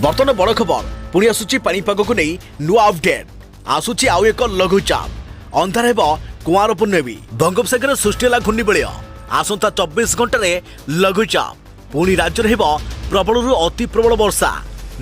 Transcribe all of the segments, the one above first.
ବର୍ତ୍ତମାନ ବଡ଼ ଖବର ପୁଣି ଆସୁଛି। ପାଣିପାଗକୁ ନେଇ ନୂଆ ଅପଡେଟ୍ ଆସୁଛି। ଆଉ ଏକ ଲଘୁଚାପ, ଅନ୍ଧାର ହେବ କୁଆଁର ପୂର୍ଣ୍ଣମୀ। ବଙ୍ଗୋପସାଗରରେ ସୃଷ୍ଟି ହେଲା ଘୂର୍ଣ୍ଣିବଳୟ। ଆସନ୍ତା 24 ଘଣ୍ଟାରେ ଲଘୁଚାପ, ପୁଣି ରାଜ୍ୟରେ ହେବ ପ୍ରବଳରୁ ଅତି ପ୍ରବଳ ବର୍ଷା।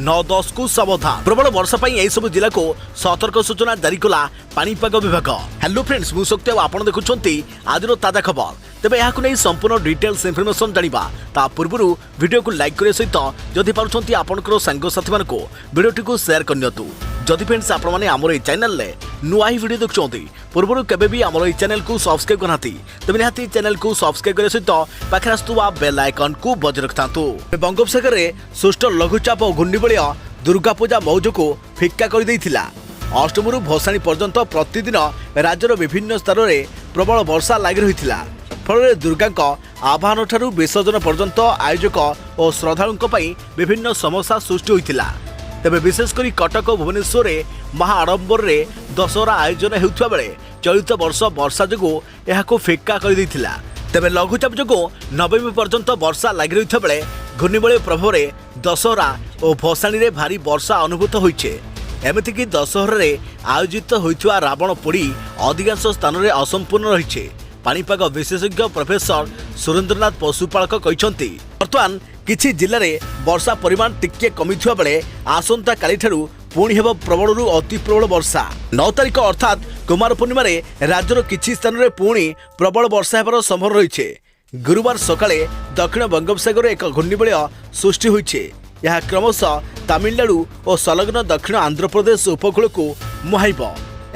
9 10କୁ ସାବଧାନ। ପ୍ରବଳ ବର୍ଷା ପାଇଁ ଏହିସବୁ ଜିଲ୍ଲାକୁ ସତର୍କ ସୂଚନା ଜାରି କଲା ପାଣିପାଗ ବିଭାଗ। ହ୍ୟାଲୋ ଫ୍ରେଣ୍ଡସ୍, ମୁଁ ଶକ୍ତି ଆଉ ଆପଣ ଦେଖୁଛନ୍ତି ଆଜିର ତାଜା ଖବର। ତେବେ ଏହାକୁ ନେଇ ସମ୍ପୂର୍ଣ୍ଣ ଡିଟେଲ୍ସ ଇନଫର୍ମେସନ୍ ଜାଣିବା। ତା ପୂର୍ବରୁ ଭିଡ଼ିଓକୁ ଲାଇକ୍ କରିବା ସହିତ ଯଦି ପାରୁଛନ୍ତି, ଆପଣଙ୍କର ସାଙ୍ଗସାଥିମାନଙ୍କୁ ଭିଡ଼ିଓଟିକୁ ସେୟାର କରିନିଅନ୍ତୁ। ଯଦି ଫ୍ରେଣ୍ଡସ୍, ଆପଣମାନେ ଆମର ଏହି ଚ୍ୟାନେଲରେ ନୂଆ ହିଁ ଭିଡ଼ିଓ ଦେଖୁଛନ୍ତି, ପୂର୍ବରୁ କେବେ ବି ଆମର ଏହି ଚ୍ୟାନେଲକୁ ସବସ୍କ୍ରାଇବ୍ କରିନାହାନ୍ତି, ତେବେ ନିହାତି ଚ୍ୟାନେଲକୁ ସବସ୍କ୍ରାଇବ୍ କରିବା ସହିତ ପାଖରେ ଆସୁଥିବା ବେଲ୍ ଆଇକନ୍କୁ ବଜାଇ ରଖିଥାନ୍ତୁ। ବଙ୍ଗୋପସାଗରରେ ସୃଷ୍ଟ ଲଘୁଚାପ ଓ ଘୂର୍ଣ୍ଣିବଳୟ ଦୁର୍ଗାପୂଜା ମଉଜକୁ ଫିକ୍କା କରିଦେଇଥିଲା। ଅଷ୍ଟମୀରୁ ଭସାଣି ପର୍ଯ୍ୟନ୍ତ ପ୍ରତିଦିନ ରାଜ୍ୟର ବିଭିନ୍ନ ସ୍ଥାନରେ ପ୍ରବଳ ବର୍ଷା ଲାଗି ରହିଥିଲା। ଫଳରେ ଦୁର୍ଗାଙ୍କ ଆବାହନଠାରୁ ବିସର୍ଜନ ପର୍ଯ୍ୟନ୍ତ ଆୟୋଜକ ଓ ଶ୍ରଦ୍ଧାଳୁଙ୍କ ପାଇଁ ବିଭିନ୍ନ ସମସ୍ୟା ସୃଷ୍ଟି ହୋଇଥିଲା। ତେବେ ବିଶେଷ କରି କଟକ ଓ ଭୁବନେଶ୍ୱରରେ ମହା ଆଡମ୍ବରରେ ଦଶହରା ଆୟୋଜନ ହେଉଥିବା ବେଳେ ଚଳିତ ବର୍ଷ ବର୍ଷା ଯୋଗୁଁ ଏହାକୁ ଫିକ୍କା କରିଦେଇଥିଲା। ତେବେ ଲଘୁଚାପ ଯୋଗୁଁ ନବମୀ ପର୍ଯ୍ୟନ୍ତ ବର୍ଷା ଲାଗି ରହିଥିବା ବେଳେ ଘୂର୍ଣ୍ଣିବଳୟ ପ୍ରଭାବରେ ଦଶହରା ଓ ଭସାଣିରେ ଭାରୀ ବର୍ଷା ଅନୁଭୂତ ହୋଇଛି। ଏମିତିକି ଦଶହରାରେ ଆୟୋଜିତ ହୋଇଥିବା ରାବଣ ପୋଡ଼ି ଅଧିକାଂଶ ସ୍ଥାନରେ ଅସମ୍ପୂର୍ଣ୍ଣ ରହିଛି। ପାଣିପାଗ ବିଶେଷଜ୍ଞ ପ୍ରଫେସର ସୁରେନ୍ଦ୍ରନାଥ ପଶୁପାଳକ କହିଛନ୍ତି, ବର୍ତ୍ତମାନ କିଛି ଜିଲ୍ଲାରେ ବର୍ଷା ପରିମାଣ ଟିକିଏ କମିଥିବା ବେଳେ ଆସନ୍ତାକାଲିଠାରୁ ପୁଣି ହେବ ପ୍ରବଳରୁ ଅତି ପ୍ରବଳ ବର୍ଷା। 9 ତାରିଖ ଅର୍ଥାତ୍ କୁମାର ପୂର୍ଣ୍ଣିମାରେ ରାଜ୍ୟର କିଛି ସ୍ଥାନରେ ପୁଣି ପ୍ରବଳ ବର୍ଷା ହେବାର ସମ୍ଭାବନା ରହିଛି। ଗୁରୁବାର ସକାଳେ ଦକ୍ଷିଣ ବଙ୍ଗୋପସାଗରରେ ଏକ ଘୂର୍ଣ୍ଣିବଳୟ ସୃଷ୍ଟି ହୋଇଛି। ଏହା କ୍ରମଶଃ ତାମିଲନାଡୁ ଓ ସଂଲଗ୍ନ ଦକ୍ଷିଣ ଆନ୍ଧ୍ରପ୍ରଦେଶ ଉପକୂଳକୁ ମୁହାଁଇବ।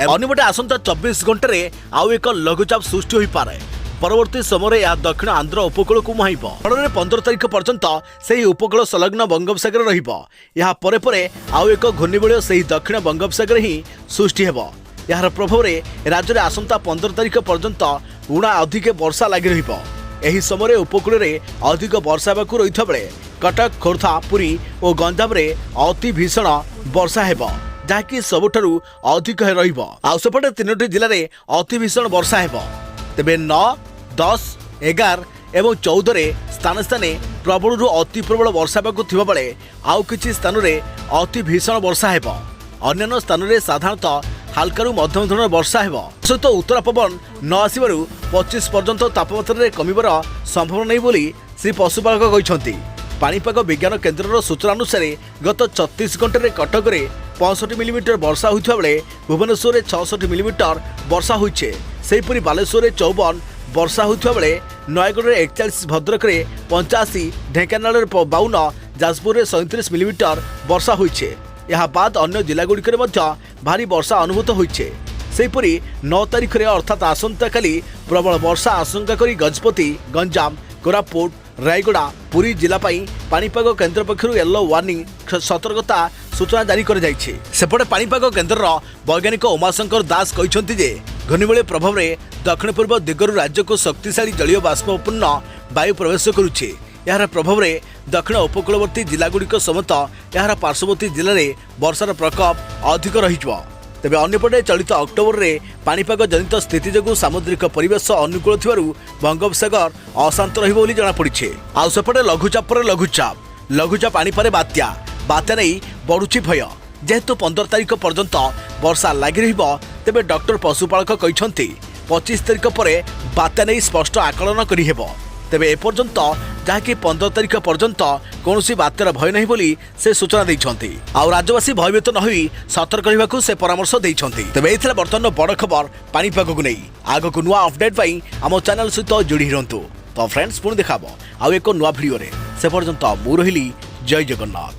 ଅନ୍ୟପଟେ ଆସନ୍ତା 24 ଘଣ୍ଟାରେ ଆଉ ଏକ ଲଘୁଚାପ ସୃଷ୍ଟି ହୋଇପାରେ। ପରବର୍ତ୍ତୀ ସମୟରେ ଏହା ଦକ୍ଷିଣ ଆନ୍ଧ୍ର ଉପକୂଳକୁ ମୁହାଁଇବ। ଫଳରେ 15 ତାରିଖ ପର୍ଯ୍ୟନ୍ତ ସେହି ଉପକୂଳ ସଂଲଗ୍ନ ବଙ୍ଗୋପସାଗର ରହିବ। ଏହା ପରେ ପରେ ଆଉ ଏକ ଘୂର୍ଣ୍ଣିବଳୟ ସେହି ଦକ୍ଷିଣ ବଙ୍ଗୋପସାଗରରେ ହିଁ ସୃଷ୍ଟି ହେବ। ଏହାର ପ୍ରଭାବରେ ରାଜ୍ୟରେ ଆସନ୍ତା 15 ତାରିଖ ପର୍ଯ୍ୟନ୍ତ ଉଣା ଅଧିକ ବର୍ଷା ଲାଗି ରହିବ। ଏହି ସମୟରେ ଉପକୂଳରେ ଅଧିକ ବର୍ଷା ହେବାକୁ ରହିଥିବା ବେଳେ କଟକ, ଖୋର୍ଦ୍ଧା, ପୁରୀ ଓ ଗଞ୍ଜାମରେ ଅତି ଭୀଷଣ ବର୍ଷା ହେବ, ଯାହାକି ସବୁଠାରୁ ଅଧିକ ରହିବ। ଆଉ ସେପଟେ ତିନୋଟି ଜିଲ୍ଲାରେ ଅତି ଭୀଷଣ ବର୍ଷା ହେବ। ତେବେ 9, 10, 11 ଏବଂ 14ରେ ସ୍ଥାନେ ସ୍ଥାନେ ପ୍ରବଳରୁ ଅତି ପ୍ରବଳ ବର୍ଷା ହେବାକୁ ଥିବାବେଳେ ଆଉ କିଛି ସ୍ଥାନରେ ଅତି ଭୀଷଣ ବର୍ଷା ହେବ। ଅନ୍ୟାନ୍ୟ ସ୍ଥାନରେ ସାଧାରଣତଃ ହାଲକାରୁ ମଧ୍ୟମ ଧରଣର ବର୍ଷା ହେବ। ସହିତ ଉତ୍ତରା ପବନ ନ ଆସିବାରୁ 25 ପର୍ଯ୍ୟନ୍ତ ତାପମାତ୍ରାରେ କମିବାର ସମ୍ଭାବନା ନାହିଁ ବୋଲି ଶ୍ରୀ ପଶୁପାଳକ କହିଛନ୍ତି। ପାଣିପାଗ ବିଜ୍ଞାନ କେନ୍ଦ୍ରର ସୂଚନା ଅନୁସାରେ ଗତ 36 ଘଣ୍ଟାରେ କଟକରେ 65 ମିଲିମିଟର ବର୍ଷା ହୋଇଥିବା ବେଳେ ଭୁବନେଶ୍ୱରରେ 66 ମିଲିମିଟର ବର୍ଷା ହୋଇଛି। ସେହିପରି ବାଲେଶ୍ୱରରେ 54 ବର୍ଷା ହୋଇଥିବା ବେଳେ ନୟାଗଡ଼ରେ 41, ଭଦ୍ରକରେ 85, ଢେଙ୍କାନାଳରେ 52, ଯାଜପୁରରେ 37 ମିଲିମିଟର ବର୍ଷା ହୋଇଛି। ଏହା ବାଦ୍ ଅନ୍ୟ ଜିଲ୍ଲାଗୁଡ଼ିକରେ ମଧ୍ୟ ଭାରୀ ବର୍ଷା ଅନୁଭୂତ ହୋଇଛି। ସେହିପରି 9 ତାରିଖରେ ଅର୍ଥାତ୍ ଆସନ୍ତାକାଲି ପ୍ରବଳ ବର୍ଷା ଆଶଙ୍କା କରି ଗଜପତି, ଗଞ୍ଜାମ, କୋରାପୁଟ, ରାୟଗଡ଼ା, ପୁରୀ ଜିଲ୍ଲା ପାଇଁ ପାଣିପାଗ କେନ୍ଦ୍ର ପକ୍ଷରୁ ୟେଲୋ ୱାର୍ଣ୍ଣିଂ ସତର୍କତା ସୂଚନା ଜାରି କରାଯାଇଛି। ସେପଟେ ପାଣିପାଗ କେନ୍ଦ୍ରର ବୈଜ୍ଞାନିକ ଉମାଶଙ୍କର ଦାସ କହିଛନ୍ତି ଯେ ଘୂର୍ଣ୍ଣିବଳୟ ପ୍ରଭାବରେ ଦକ୍ଷିଣ ପୂର୍ବ ଦିଗରୁ ରାଜ୍ୟକୁ ଶକ୍ତିଶାଳୀ ଜଳୀୟ ବାଷ୍ପପୂର୍ଣ୍ଣ ବାୟୁ ପ୍ରବେଶ କରୁଛି। ଏହାର ପ୍ରଭାବରେ ଦକ୍ଷିଣ ଉପକୂଳବର୍ତ୍ତୀ ଜିଲ୍ଲାଗୁଡ଼ିକ ସମେତ ଏହାର ପାର୍ଶ୍ୱବର୍ତ୍ତୀ ଜିଲ୍ଲାରେ ବର୍ଷାର ପ୍ରକୋପ ଅଧିକ ରହିଯିବ। ତେବେ ଅନ୍ୟପଟେ ଚଳିତ ଅକ୍ଟୋବରରେ ପାଣିପାଗ ଜନିତ ସ୍ଥିତି ଯୋଗୁଁ ସାମୁଦ୍ରିକ ପରିବେଶ ଅନୁକୂଳ ଥିବାରୁ ବଙ୍ଗୋପସାଗର ଅଶାନ୍ତ ରହିବ ବୋଲି ଜଣାପଡ଼ିଛି। ଆଉ ସେପଟେ ଲଘୁଚାପ ପରେ ଲଘୁଚାପ, ଲଘୁଚାପ ଆଣିପାରେ ବାତ୍ୟା। ବାତ୍ୟା ନେଇ ବଢୁଛି ଭୟ। ଯେହେତୁ 15 ତାରିଖ ପର୍ଯ୍ୟନ୍ତ ବର୍ଷା ଲାଗି ରହିବ, ତେବେ ଡକ୍ଟର ପଶୁପାଳକ କହିଛନ୍ତି, 25 ତାରିଖ ପରେ ବାତ୍ୟା ନେଇ ସ୍ପଷ୍ଟ ଆକଳନ କରିହେବ। ତେବେ ଏପର୍ଯ୍ୟନ୍ତ, ଯାହାକି 15 ତାରିଖ ପର୍ଯ୍ୟନ୍ତ କୌଣସି ବାତ୍ୟାର ଭୟ ନାହିଁ ବୋଲି ସେ ସୂଚନା ଦେଇଛନ୍ତି। ଆଉ ରାଜ୍ୟବାସୀ ଭୟଭୀତ ନ ହୋଇ ସତର୍କ ରହିବାକୁ ସେ ପରାମର୍ଶ ଦେଇଛନ୍ତି। ତେବେ ଏଇ ଥିଲା ବର୍ତ୍ତମାନର ବଡ଼ ଖବର ପାଣିପାଗକୁ ନେଇ। ଆଗକୁ ନୂଆ ଅପଡେଟ୍ ପାଇଁ ଆମ ଚ୍ୟାନେଲ ସହିତ ଯୋଡ଼ି ରୁହନ୍ତୁ। ତ ଫ୍ରେଣ୍ଡସ୍, ପୁଣି ଦେଖାହେବ ଆଉ ଏକ ନୂଆ ଭିଡ଼ିଓରେ। ସେ ପର୍ଯ୍ୟନ୍ତ ମୁଁ ରହିଲି। ଜୟ ଜଗନ୍ନାଥ।